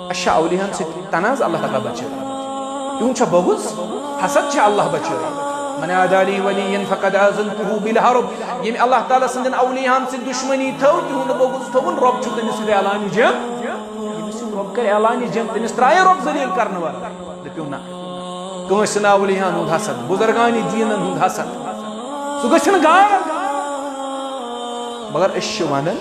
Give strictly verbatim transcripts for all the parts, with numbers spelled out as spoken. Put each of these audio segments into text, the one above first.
اچھا، اولیاہن سۭتۍ تنازٕ، اللہ تعالیٰ بچٲوِن۔ تِہُنٛد چھا بغض؟ حسد چھا؟ اللہ بچٲوِن۔ من عادى لي وليا فقد آذنته بالحرب۔ ییٚمۍ اللہ تعالیٰ سٕنٛدٮ۪ن اولیاہن سۭتۍ دُشمنی تھٲو، تِہُنٛد بغض تھوٚوُن، رۄب چھُ تٔمِس سۭتۍ اعلانِ جنگ۔ ییٚمِس سۭتۍ رۄب کرِ اعلانِ جنگ، تٔمِس ترٛایہِ رۄب ذلیل کرنہٕ ورٲے۔ دٔپِو نہ، کٲنٛسہِ نہٕ اولیاہن ہُنٛد حسد، بزرگانِ دیٖنن ہُنٛد حسد، سُہ گژھِ نہٕ گار۔ مگر أسۍ چھِ ونان،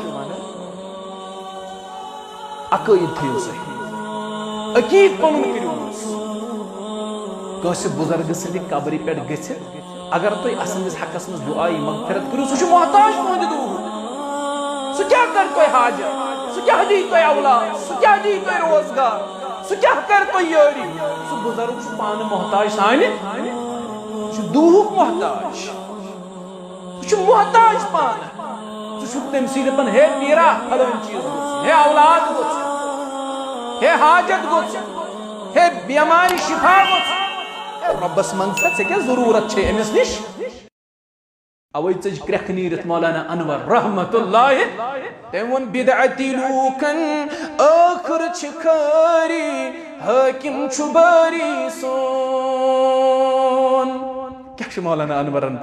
عقٲیِد تھٲیِو صحیح، عقیٖد پنُن کٔرِو درست۔ کٲنٛسہِ بُزرگہٕ سٕنٛدِ قبرِ پٮ۪ٹھ گٔژھِتھ اگر تُہۍ اسٕنٛدِس حقس منٛز دُعایہِ مغفرت کٔرِو، سُہ چھُ محتاج تُہنٛدِ دُعہُک۔ سُہ کیٛاہ کرِ تۄہہِ حاجت؟ سُہ کیٛاہ دِیہِ تۄہہِ اولاد؟ سُہ کیٛاہ دِیہِ تۄہہِ روزگار؟ سُہ کیٛاہ کرِ تۄہہِ یٲری؟ سُہ بُزرگ چھُ پانہٕ محتاج سانہِ، سُہ چھُ دُعہُک محتاج۔ سُہ چھُ محتاج پانہٕ۔ ژٕ چھُکھ تٔمۍ سٕے دَپان، "ہے پیٖرا، فلٲنۍ چیٖز گوٚژھ، ہے اولاد گوٚژھ، ہے حاجت گوٚژھ، ہے بیمارِ شفا گوٚژھ۔" ہے رۄبَس منٛگ سا، ژےٚ کیٛاہ ضروٗرت چھے أمِس نِش؟ اَوَے ژٔج کرٛٮ۪کھ نیٖرِتھ مولانا انور رحمت اللہ۔ تٔمۍ ووٚن، "بدعتی لوٗکن ٲخٕر چھِ خٲری، حٲکِم چھُ بٲری سون۔" کیٛاہ چھُ مولانا انورن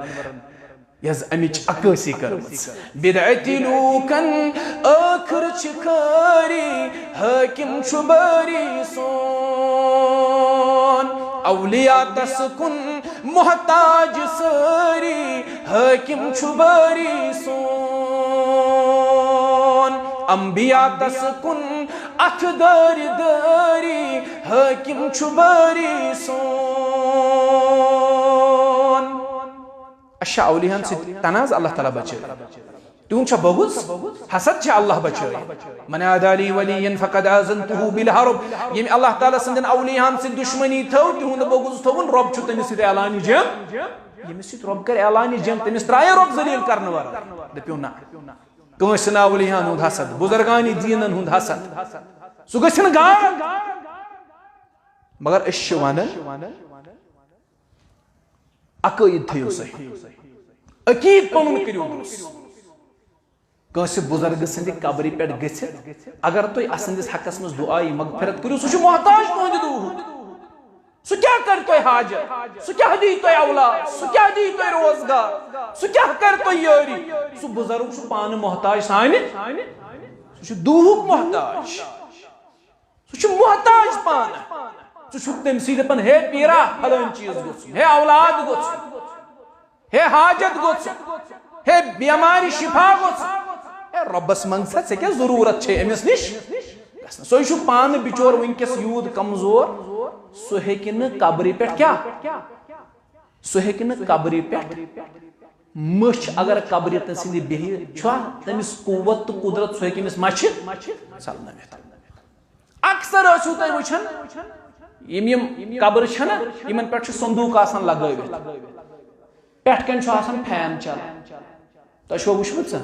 یۄس امِچ عکٲسی کٔرمٕژ؟ بدعتی لوٗکن ٲخٕر چھِ خٲری، حٲکِم چھُ بٲری سون۔ اولیاء تس کُن محتاج سٲری، حٲکِم چھُ بٲری سون۔ انبیاء تس کُن اتھٕ دٲرۍ دٲری، حٲکِم چھُ بٲری سون۔ اچھا، اولیاہن سۭتۍ تنازٕ، اللہ تعالیٰ بچٲوِن۔ تِہُنٛد چھا بغض؟ حسد چھا؟ اللہ بچٲوِن۔ من عادى لي وليا فقد آذنته بالحرب۔ ییٚمۍ اللہ تعالیٰ سٕنٛدٮ۪ن اولیاہن سۭتۍ دُشمنی تھٲو، تِہُنٛد بغض تھوٚوُن، رۄب چھُ تٔمِس سۭتۍ اعلانِ جنگ۔ ییٚمِس سۭتۍ رۄب کرِ اعلانِ جنگ، تٔمِس ترٛایہِ رۄب ذلیل کرنہٕ ورٲے۔ دٔپِو نہ۔ کٲنٛسہِ نہٕ اولیاہن ہُنٛد حسد، بُزرگانِ دیٖنن ہُنٛد حسد، سُہ گژھِ نہٕ گار۔ مگر أسۍ چھِ ونان، عقٲیِد تھٲیِو صحیح، عقیٖد پنُن کٔرِو درست۔ کٲنٛسہِ بُزرگہٕ سٕنٛدِ قبرِ پٮ۪ٹھ گٔژھِتھ اگر تُہۍ اسٕنٛدِس حقس منٛز دُعایہِ مغفرت کٔرِو، سُہ چھُ محتاج تُہنٛدِ دُعہُک۔ سُہ کیٛاہ کرِ تۄہہِ حاجت؟ سُہ کیٛاہ دِیہِ تۄہہِ اولاد؟ سُہ کیٛاہ دِیہِ تۄہہِ روزگار؟ سُہ کیٛاہ کرِ تۄہہِ یٲری؟ سُہ بُزرگ چھُ پانہٕ محتاج سانہِ، سُہ چھُ دُعہُک محتاج۔ سُہ چھُ محتاج پانہٕ۔ ژٕ چھُکھ تٔمۍ سٕے دَپان، "ہے پیٖرا، فلٲنۍ چیٖز گوٚژھ، ہے اولاد گوٚژھ، ہے حاجت گوٚژھ، ہے بیمارِ شفا گوٚژھ۔" ہے رۄبَس منٛگ سا، ژےٚ کیٛاہ ضروٗرت چھے أمِس نِش؟ گژھنہٕ۔ سُے چھُ پانہٕ بِچور وٕنکیٚس یوٗت کمزور، سُہ ہیٚکہِ نہٕ قبرِ پٮ۪ٹھ کیٛاہ؟ سُہ ہیٚکہِ نہٕ قبرِ پٮ۪ٹھ مٔچھ اگر قبرِ تٔمۍ سٕنٛدِ بیٚہہِ چھا تٔمِس قوت تہٕ قدرت، سُہ ہیٚکہِ أمِس مَچھِ ژَلنٲوِتھ۔ اکثر ٲسِو تُہۍ وٕچھان، یِم یِم قبرٕ چھَنہ، یِمن پٮ۪ٹھ چھُ صندوٗق آسان لگٲوِتھ، پٮ۪ٹھ کَنۍ چھُ آسان فین چلان۔ تۄہہِ چھُوا وٕچھمُت سا؟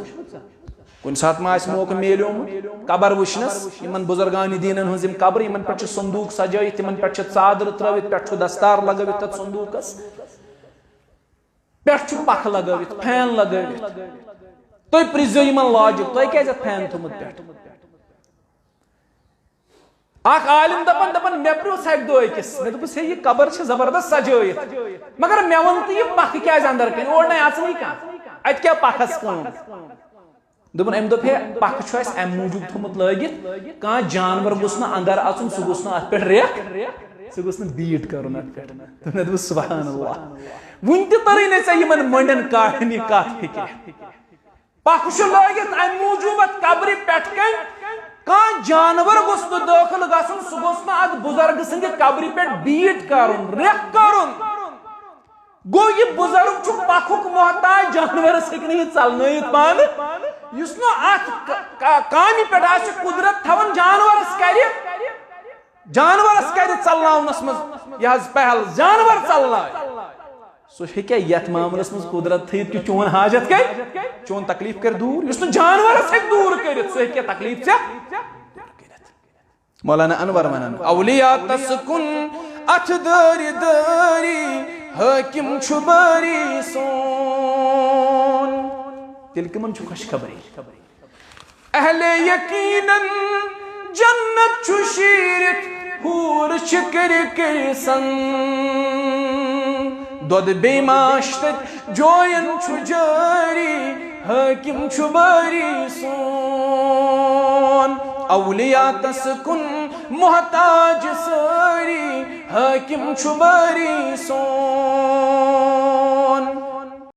کُنہِ ساتہٕ ما آسہِ موقعہٕ میلیومُت قبر وٕچھنَس؟ یِمن بُزرگانِ دیٖنَن ہٕنٛز یِم قبرٕ، یِمن پٮ۪ٹھ چھِ صندوٗق سجٲیِتھ، تِمن پٮ۪ٹھ چھِ ژادرٕ ترٲوِتھ، پٮ۪ٹھ چھُ دستار لگٲوِتھ تَتھ صندوٗقَس، پٮ۪ٹھ چھُ پکھٕ لگٲوِتھ، فین لگٲوِتھ۔ تُہۍ پرٛژھزیو یِمن لاجِک، تۄہہِ کیٛازِ اَتھ فین تھوٚمُت پٮ۪ٹھ؟ اکھ عالم دپان، دپان، مےٚ پرٛژھ اکہِ دۄہ أکِس، مےٚ دوٚپُس، ہے، یہِ قبر چھِ زبردست سجٲیِتھ، مگر مےٚ ووٚن تہٕ یہِ پکھٕ کیٛازِ اندر کَنہِ؟ اور نَے اژنٕے کانٛہہ، اتہِ کیٛاہ پکھس کٲم؟ دوٚپُن، أمۍ دوٚپ، ہے، پکھٕ چھُ اَسہِ اَمہِ موٗجوٗب تھوٚمُت لٲگِتھ، کانٛہہ جانور گوٚژھ نہٕ اندر اژُن، سُہ گوٚژھ نہٕ اتھ پٮ۪ٹھ ریکھ، سُہ گوٚژھ نہٕ بیٖٹ کرُن اتھ پٮ۪ٹھ۔ تہٕ مےٚ دوٚپُس، سبحان اللہ، وُنہِ تہِ تٔرٕے نہٕ ژےٚ یِمن مۄنڈن کاہنہِ کتھ فِکرِ۔ پکھ چھُ لٲگِتھ اَمہِ موٗجوٗب اَتھ قبرِ پٮ۪ٹھ کَنۍ، کانٛہہ جانور گوٚژھ نہٕ دٲخل گژھُن، سُہ گوٚژھ نہٕ اَتھ بُزرگہٕ سٕنٛدِ قبرِ پٮ۪ٹھ بیٖٹ کرُن، ریکھ کرُن۔ گوٚو، یہِ بُزرگ چھُ پکھُک محتاج، جانورس ہیٚکہِ نہٕ یہِ ژلنٲیِتھ پانہٕ۔ یُس نہٕ اَتھ ک-، ک-، کامہِ پٮ۪ٹھ آسہِ قدرت تھاوان، جانورس کرِ، جانورس کرِ ژلناونس منٛز یہِ حظ پہل، جانور ژلناوِ۔ سُہ ہیٚکیٛاہ یتھ معاملس منٛز قدرت تھٲیِتھ کہِ چون حاجت کرِ، چون تکلیف کرِ دوٗر؟ یُس نہٕ جانورس ہیٚکہِ دوٗر کٔرِتھ، سُہ ہیٚکیٛاہ تکلیف ژےٚ دوٗر کٔرِتھ؟ مولانا انور ونان، اولیاء تس کُن اتھٕ دٲرۍ دٲری، حٲکِم چھُ بٲری سون۔ تیٚلہِ کٕمن چھُ خوشخبری؟ اہل یقینن جنت چھُ شیٖرِتھ، حوٗر چھِ کٔرۍ کٔرۍ سن۔ دۄد بیٚیہِ ماش تہٕ جوین چھُ جٲری، حٲکِم چھُ بٲری سون۔ اولیاتس کُن محتاج سٲری، حٲکِم چھُ بٲری سون۔